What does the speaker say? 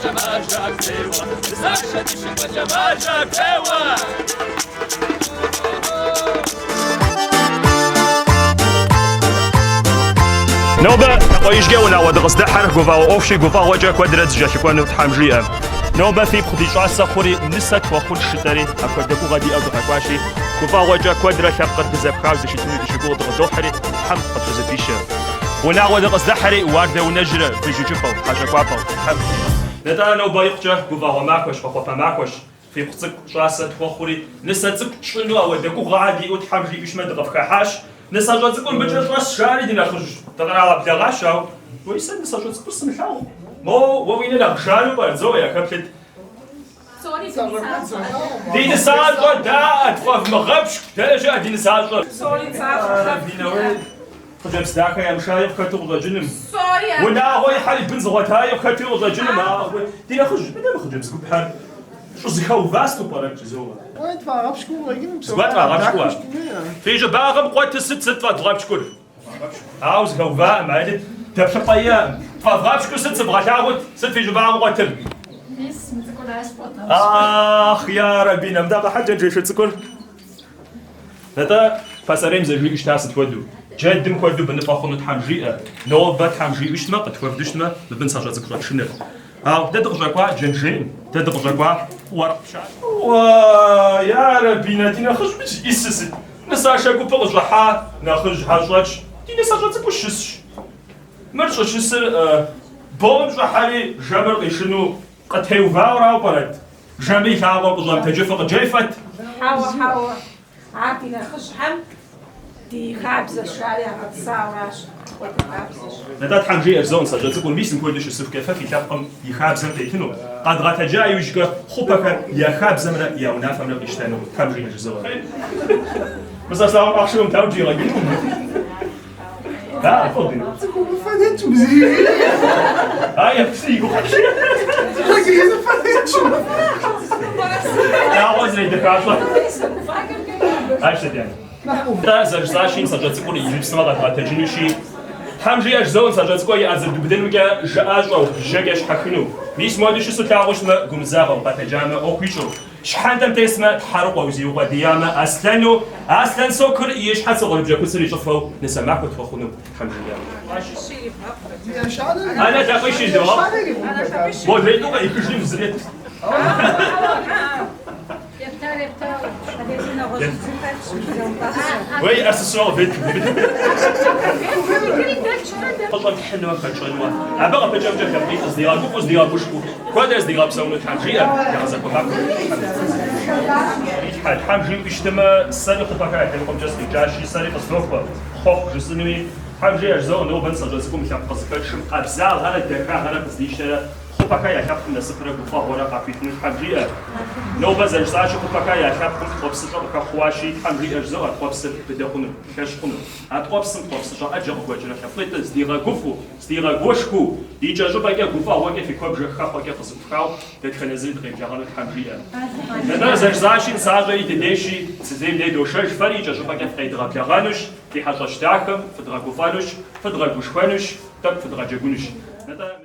дыщыкӏуэкӏэ маржэ ӏэгу теуэ, Нысашэ дыщыкӏуэкӏэ маржэ ӏэгу теуэ. Нобэ лъакъуэижькӏэ унагъуэ дыкъыздыхьэр гуфӏэгъуэ ӏуэхущи гуфӏэгъуэкӏэ куэдрэ дызэкӏэлъыкӏуэну Тхьэм жиӏэ. Нобэ фипхъу ди щӏасэ хъури нысэ тхуэхъунщ жытӏэри апхуэдэ гугъэ диӏэу дыкъэкӏуащи, гуфӏэгъуэкӏэ куэдрэ лъэпкъыр дызэпхауэ дыщытыну дыщыгугъыу дыкъыдохьэри Тхьэм къытхузэпищэ. Унагъуэ дыкъыздыхьэри уардэ унэжьрэ выжьыкӏыпӏэу, хьэщӏэкӏуапӏэу Тхьэм жиӏэ. Нтӏэ, нобэ икъукӏэ гуфӏэгъуэ махуэщ, хъуэхъуэпэ махуэщ. Фипхъу цӏыкӏу щӏасэ тхуэхъури, нысэ цӏыкӏу тщӏыну ауэдэ гугъэхэр диӏэу Тхьэм жиӏэу щытмэ дыкъыфхыхьащ. Нысащӏэ цӏыкӏур мыбыкӏэ щӏэсщ, жари ди нэхъыжь дыкърагъэблэгъащ, ауэ уей сэ нысащӏэ цӏыкӏур сымылъагъу. Моуэ уэ уи нэ нэхъ жану пӏэрэ, Зоя, яхэплъыт. Ди нысащӏэр даӏэ, тфӏэвмыгъэпщкӏу, дэнэ щыӏэ ди нысащӏэр? Хъыджэбз дахэ ямышаи къыхэту къыщӏэкӏыным. Унагъуэ ихьэри бын зыгъуэтаи къыхэту къыщӏэкӏыным. Ауэ ди нэхъыжь, мыдэ мы хъыджэбз гупхэр щӏызэхэува сыту пӏэрэ, жызоӏэ. Зыгуэр тфӏагъэпщкӏуа? Фи щӏыбагъым къуэтыр сыт сыт фӏэдгъэпщкӏур? Ауэ зэхэуваӏым, али дэплъыпӏэ иӏэкъым. Фӏэвгъэпщкӏур сыт сывгъэлъагъут, сыт фи щӏыбагъым къуэтыр? Мис, мы цӏыкӏуращ фӏэдгъэпщкӏур. Ах, ярэби, мыдэ къэхьыт джэджьейшыр цӏыкӏур. Нтӏэ, пасэрейм зэрыжиӏэу щыта сыт хуэдэу? Джэдым хуэдэу быныфӏэ хъуну Тхьэм жиӏэ. Нобэ Тхьэм жиӏэу щытмэ, къытхуэвдэу щытмэ, мыбы нысащӏэ цӏыкӏу щӏэтшыныр. Ауэ дэ дыкъыщӏэкӏуа джэнджейм, дэ дыкъыщӏэкӏуа уэркъ пщащэ. Уа, ярэби, на ди нэхъыжьми зиӏисыр сыт? Нысашэ гупыр къыщӏыхьа нэхъыжьхэр щӏэтщ, ди нысащӏэ цӏыкӏур щысщ. Мыр щӏыщысыр бом щӏыхьэри жэмыр къишыну къытеувауэрауэ пӏэрэт? Жэмыр и лъакъуэм къыщӏэмытэджыфу къыджефӏэт. Хьэуэ, хьэуэ. Ар ди нэхъыжьхэм ди хабзэщ, жари ягъэтӏысауэращ. Апхуэдэ хабзэщ. Нтӏэ, Тхьэм жиӏэ жызоӏэ нысащӏэ цӏыкӏур мис мыпхуэдэу щысыхукӏэ фэ фи лъэпкъым и хабзэм тетыну, къэдгъэтэджа иужькӏэ Хъупэхэ я хабзэмрэ я унафэмрэ къищтэну Тхьэм жиӏэ жызоӏэ. Мы сэ слъагъум ахъшэ умытауэ жигъэкӏынукъым. Да, фӏы. Цӏыхуфэ тетщ мызри. А, епсы и гугъэщ. Цӏыхуфэ тетщ. Дагъуэ зэредэхащӏэ. Ар сыт, Ян? Нтӏэ, зэрыжысӏащи, нысащӏэ цӏыкӏур иджыпстумэ къэдгъэтэджынущи, Тхьэм жиӏэ жызоӏэ нысащӏэ цӏыкӏур и ӏэ зэрыдубыдынумкӏэ жыӏэщӏэу, жьэкӏэ щхьэхыну. Мис муэдэу щысу тлъагъуу щытмэ, гумызагъэу, къэтэджамэ, ӏуэху ищӏэу. Щхьэнтэм тесмэ, тхьэрыкъуэу, зиукъуэдиямэ, аслъэну, аслъэн сокур и щхьэц гъурыбжьэкуцыр и щӏыфэу нысэ махуэ тхуэхъуну Тхьэм жиӏэ. Анэ лъакъуищ идогъэкъу. Модрей-тӏу къеӏыхыжри узрет. Уей, ӏэр сысуэ къывет. Къыщӏэтхьынуэ, хэтщӏэнуэ. Абы къыпыкӏэмкӏэ лъэпкъитӏ здигъэгуфӏэу, здигъэгушхуэу, куэдрэ здигъэпсэуну Тхьэм жиӏэ, ягъэзэхуэ махуэ Тхьэм жиӏэ. Тхьэм жиӏэу щытмэ, сэри Хъупэхэ я лъэныкъуэмкӏэ сыкъикӏащи, сэри къыздохуэ, хъуэхъу жысӏэнуи. Тхьэм жиӏэ жызоӏэ, нобэ нысащӏэ цӏыкӏум лъэпкъ къызыхэтшым къабзагъэрэ дахагъэрэ къыздищтэрэ Хъупэхэ я лъэпкъым насыпрэ гуфӏэгъуэрэ къахуихьыну Тхьэм жиӏэ. Нобэ зэрыжысӏащи, Хъупэхэ я лъэпкъым ткъуэпсыщӏэ къыхэхъуащи, Тхьэм жиӏэ жызоӏэ, ткъуэпсыр быдэ хъуну, лъэщ хъуну. А ткъуэпсым ткъуэпсыщӏэ ӏэджэ къыгуэкӏрэ лъэпкъитӏыр здигъэгуфӏэу, здигъэгушхуэу, икӏэщӏыпӏэкӏэ гуфӏэгъуэкӏэ фи куэбжэ хэхъуэкӏэ къызэӏуфхауэ дэтхэнэ зыри дыкъеблэгъэну Тхьэм жиӏэ. Нтӏэ, зэрыжысӏащи, нысащӏэри дыдейщи, цызейм дей дошэж, фэри икӏэщӏыпӏэкӏэ фыкъедгъэблэгъэнущ, ди хьэщӏэщ дахэм фыдгъэгуфӏэнущ, фыдгъэгушхуэнущ, тӏэкӏу фыдгъэджэгунущ. Нтӏэ.